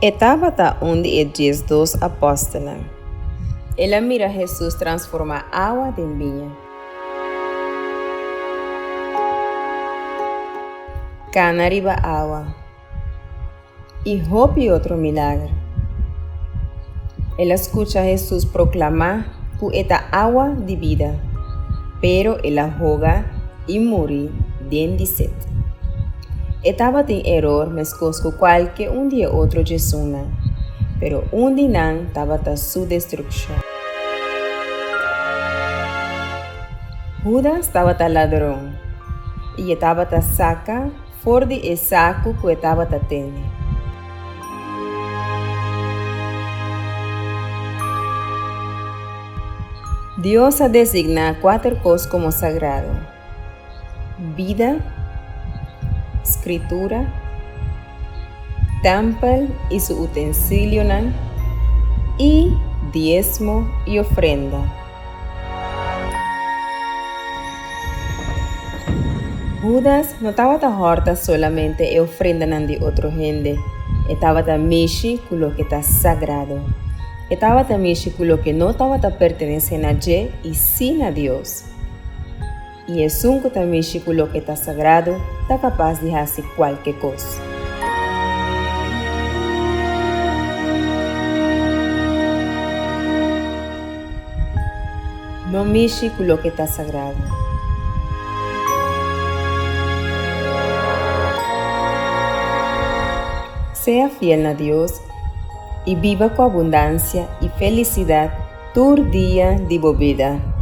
E tabata un di e 12 apòstelnan. El a mira Hesus transformá awa den biña. Kana riba awa. I hopi otro milager. El a skucha Hesus proklamá ku e ta awa di bida, pero el a hoga i muri den di set. E tabatin eror meskos ku kualke un di e otro djesunnan, pero un di nan tabata su destrukshon. Hudas tabata ladron, i e tabata saka for di e saku ku e tabata tene. Dios a designá kuater kos komo sagrado, bida, Skritura, tèmpel i su utensilionan, i diesmo i ofrenda. Hudas no tabata hòrta solamente e ofrendanan di otro hende, e tabata mishi ku loke ta sagrado. E tabata mishi ku loke no tabata pertenesé na dje i sí na Dios. I esun ku ta mishi ku loke ta sagrado ta kapas di hasi kualke kos. No mishi ku loke ta sagrado. Sea fiel na Dios i biba ku abundansia i felisidat tur dia di bo bida.